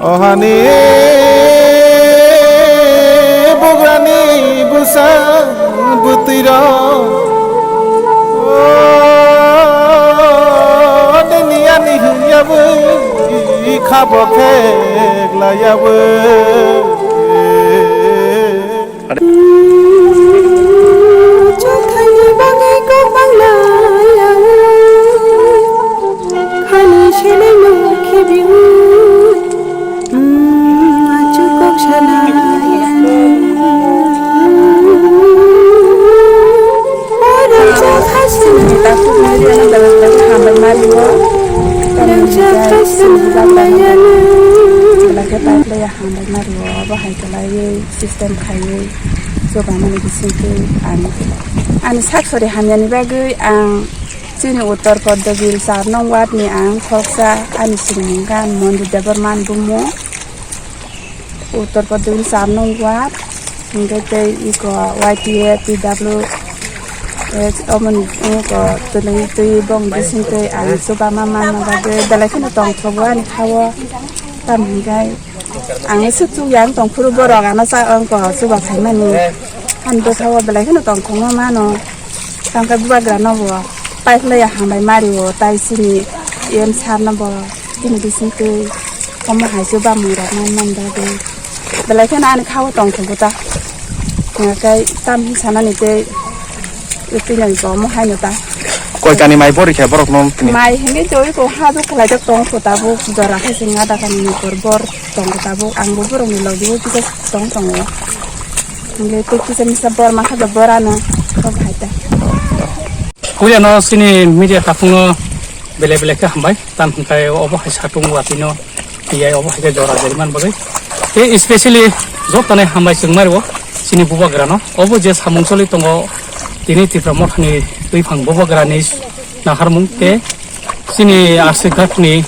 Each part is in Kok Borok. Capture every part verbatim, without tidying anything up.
Ohani bugrani busa bwtwirok, o tini ani hwnyawi khabo kheklaiyawi. Chothani bagwi kok banglai ang, khani selengno khibiwi, achuk kok sanai ang. O rwngchak hai swnamlai ang, rwngchak hai swnamlai ang. Belai khe taklai ya hambai mario, obo hai kwlaiwi system khaiwi chubamani bisingtwi ang ani sak sori hamyani bagwi ang chini Uttor Poddobil char nong ward ni ang khoroksa, ani sinimung khe ang Monju Debbarma bumung, Uttor Poddobil char nong ward. Hingke tei iko Y T A, P W H, omoni iko twi twi bong bising twi ang chubama manna bagwi belai kheno tongthogo ani khao. Tam hingke ang se chuk yang tongphuru borok ano cha ongko chuba phaimani. Ani bwkhao belai kheno tongthokma mano. Tangkhe bubagra no bo paiphlaiya hambai mario, tai chini E M sir no bo. Chini bising twi omo hai se bamung rok man man bagwi belai kheno ani khao tongthogo ta. Hingkhe tam sanani tei twi nang omo haino ta. Koi kani mai bori khe borok no tini? Mai hingke twi ko ha do khlai jak tong kho tabuk jora khe sing ada kani ni por bor tong kho tabuk ang bo borok ni logi o kisa tong tongo. Hingke tei kisa misa bor ma kha do bor ano kok hai ta. Puila no chini media takhung no belai belai khe hambai. Tam hwnkhai obo hai satung watwi no tiyai obo hai khe jora jari man bagwi. Tei especially joto ni hambai chwng mari o chini bubagra no. Obo je samung choli tongo tini Tipra Motha ni twiphang bubagra ni naharmung tei chini Aswk Ghat ni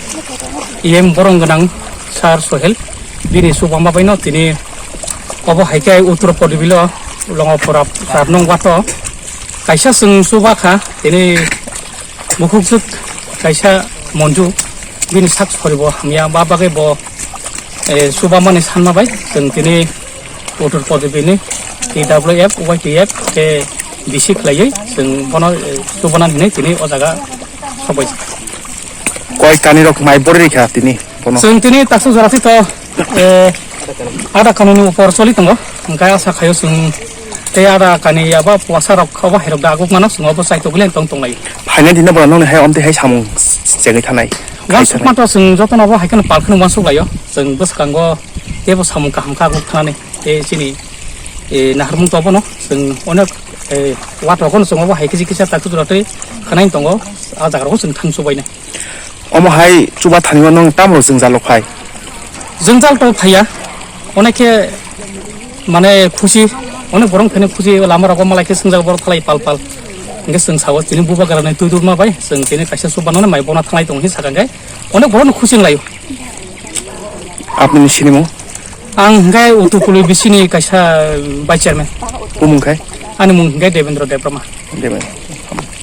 E M borong gwnang Sir Sohel bini chubama bai no tini obo hai khe Uttor Poddobil o Longopura char nong wato kaisa chwng chuba kha tini Bukhukjwk kaisa Monju bini sak soribo hamya ba bagwi bo, eh, chubamani sanma bai chwng tini Uttor Poddobil ni T W F, Y T F khe bisi khlaiwi chwng bono, eh, chubana hinwi tini o jaga sokbai. Koi kani rok mai bori rikha tini bono? Chwng tini taksa jora thito, eh, ada kanuni upor choli tongo, hingkhe asa khaio chwng tei ada kani yaba puasa rok obo hai rok daguk mano chwng obo chai togwi tong tonglai. Phainai dino bono nokni hai omtwi hai samung chengwi thanai. Wansukma to chwng jotono obo hai kheno pal kheno wansuk laio, chwng bwskango teibo samung kaham kha aguk thanani tei chini, eh, naharmung to obono chwng onek, eh, watrogo no chwng obo hai khe kisa takhu jora tei khwnai tongo, ah jaga rogo chwng thang chubainai. Omo hai chuba thani o nwng tamo jwngjal rok phai? Jwngjal to phaiya, onek khe mane khusi, onek borok phene khusi lama rogo malai khe swngjak borok thalai pal pal. Hingke chwng sao tini bubagra ni twi dudma bai chwng tini kaisa chuba no mai bona thalai tongo hin sakha khe onek borok no khusi wng laio. Apni ni sinimung? Ang hingke Uttor Poddobil bisi ni kaisa vice chairman. Bumung khai? Ani mung hingke Devendra Debbarma. Debbarma.